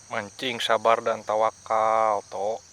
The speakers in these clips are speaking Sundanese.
Mancing sabar dan tawakal toh.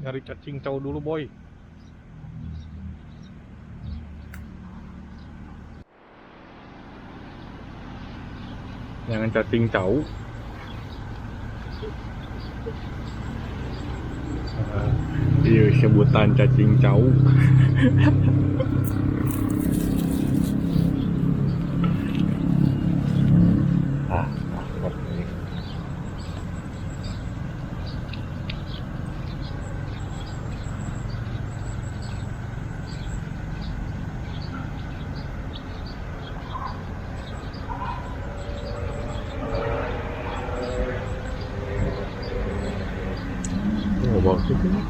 Nyari cacing cau dulu, boy. Jangan cacing cau. Iya, sebutan cacing cau. Ah, ini. Oh, bagus ini.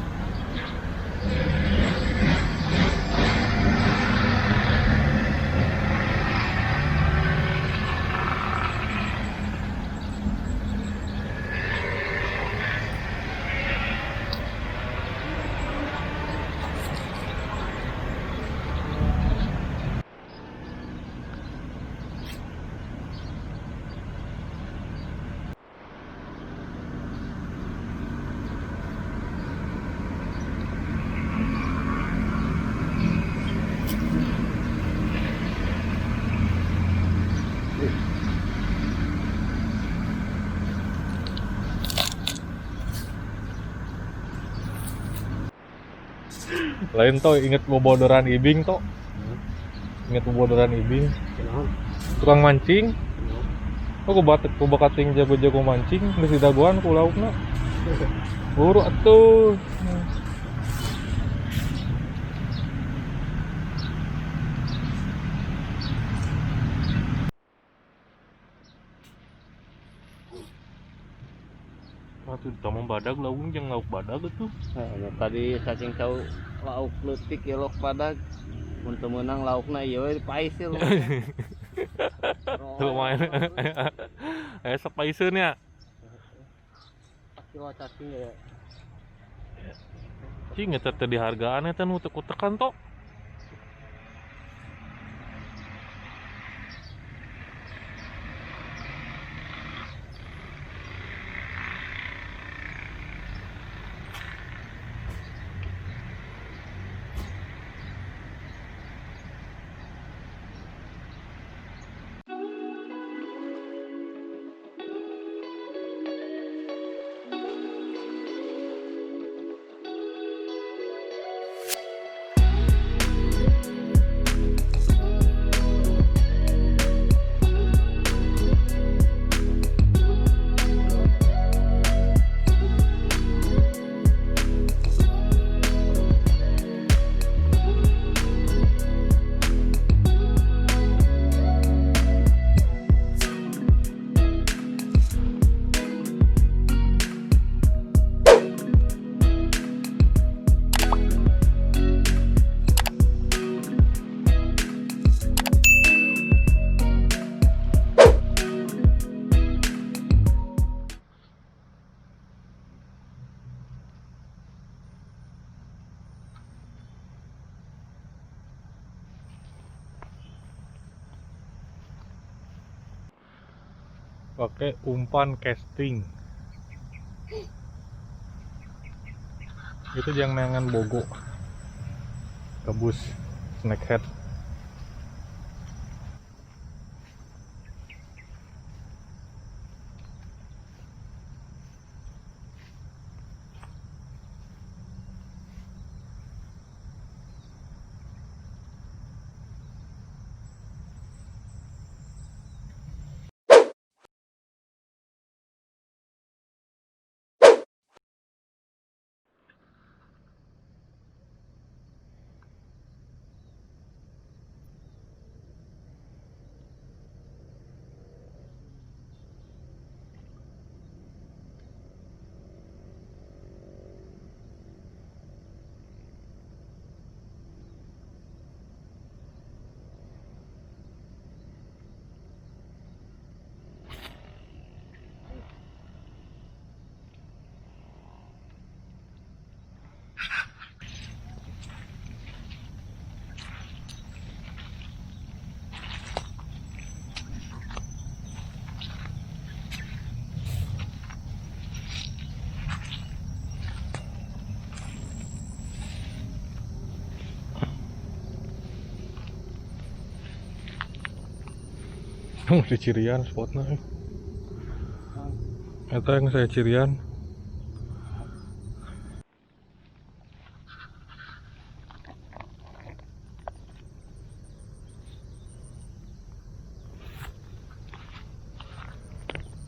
Lain toh inget bobodoran ibing toh. Inget bobodoran ibing. Tukang mancing. Oh, ku bakating jago-jago mancing geus didagoan ku laukna. Buru atuh. Atuh tamu badag laung jeung lauk badag atuh. Nah, tadi cacing cau lauk leutik ya lauk badag. Mun teu meunang laukna ieu we pais ya. Lumayan. Sok paiseun ya. Kilo cacing ya. Cing eta teh dihargaan eta nu teu kutekan tok. Pakai umpan casting. Itu jangan nengan bogo. Gabus snakehead. Di cirian spotnya. Eta yang saya cirian.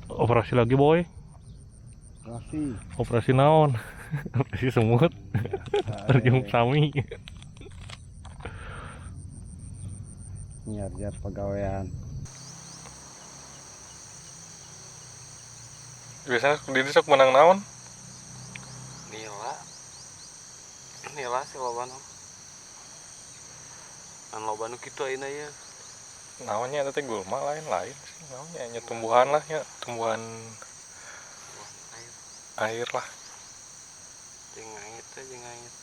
Operasi lagi boy. Operasi. Operasi naon? Operasi semut. Terjun sami. Nyar-nyar pegawaian. Biasanya diri sok menang naon? Nila. Nila sih loba nu. An loba nu kitu ayeuna ye. Naonnya eta teh gulma lain-lain sih. Naonnya nya tumbuhan lah nya, tumbuhan air. Air lah. Jeung ngait teh jeung ngait.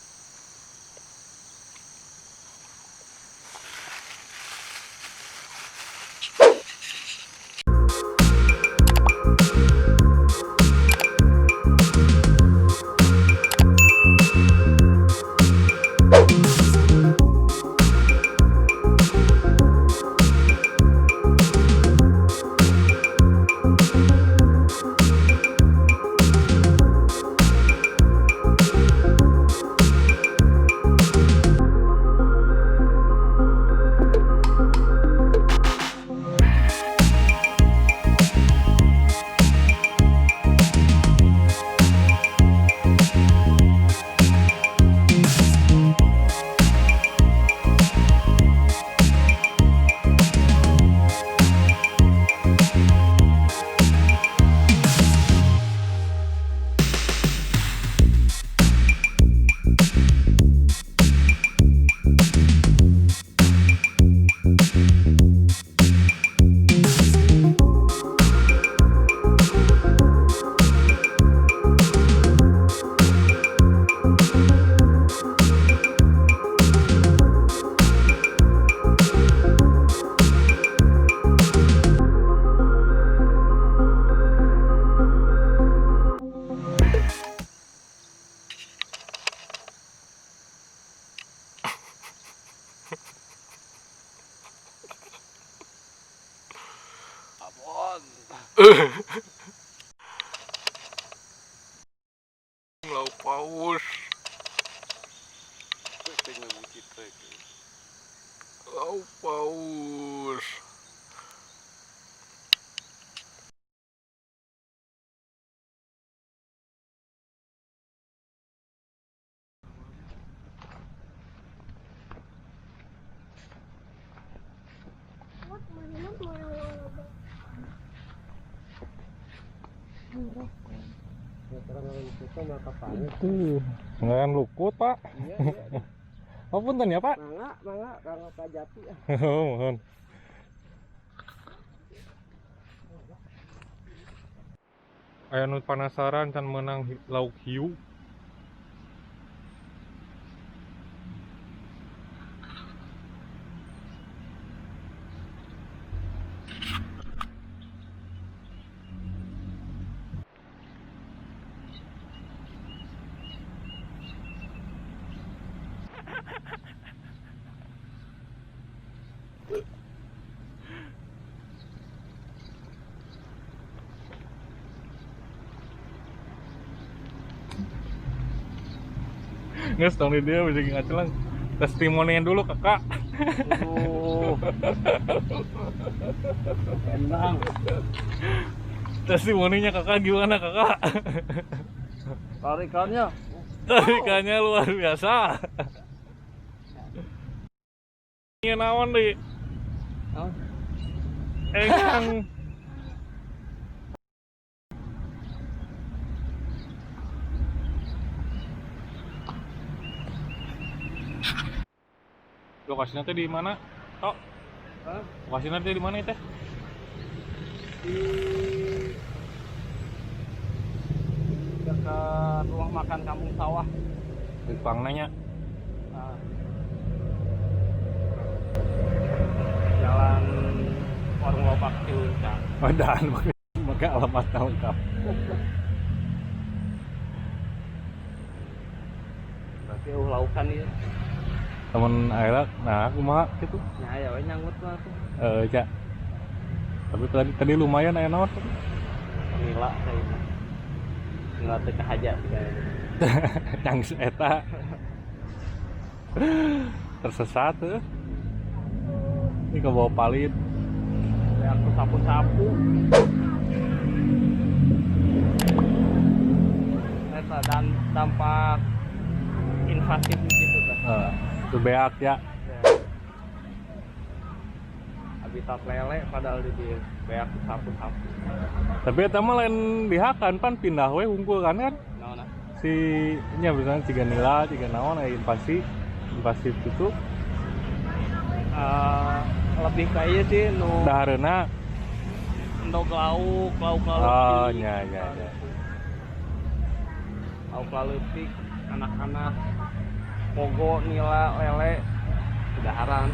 Lauk paus. Lauk paus. Itu nggak lukut pak. Iya, iya. Oh punten ya pak. Mangga, mangga, kanggo Pak Jati. Oh, mohon. Aya nu penasaran can menang lauk hiu. Nges dong dia bisa ngacelang. Testimoninya dulu kakak. Endang. Testimoninya kakak gimana kakak? Tarikannya. Tarikannya luar biasa. Ini naon di? Naon? Engang. Lokasinya teh di mana? Tok. Hah? Lokasinya teh di mana teh? Di dekat rumah makan Kampung Sawah. Di Pangnanya. Nah. Jalan Warung Lobak Ciluncang. Padahal maka alamat lengkap. Berarti laukan ieu. Temen aira, nah kumaha gitu. Nya aya we nyanggut mah tuh. Cak. Tapi tadi tadi lumayan aya naon tadi? Nila kayaknya. Nila teu kahaja sih kayaknya. Yang eta tersesat tuh. Ini ke bawah palit. Ya, aku sapu-sapu. Eta dan dampak invasif gitu tah. Eh, itu beak ya. Ya. Habitat lele padahal di dieu beak sapu-sapu. Tapi eta mah lain dihakan pan pindah we hungkul kan kan. Naon? Si nya misalnya ciga nila, ciga naon aya invasi invasif gitu. Eh, lebih ka ieu sih nu Dahareuna endog lauk, lauk oh laleutik. Nya nya nya. Lauk laleutik, anak-anak pogo nila lele daharan.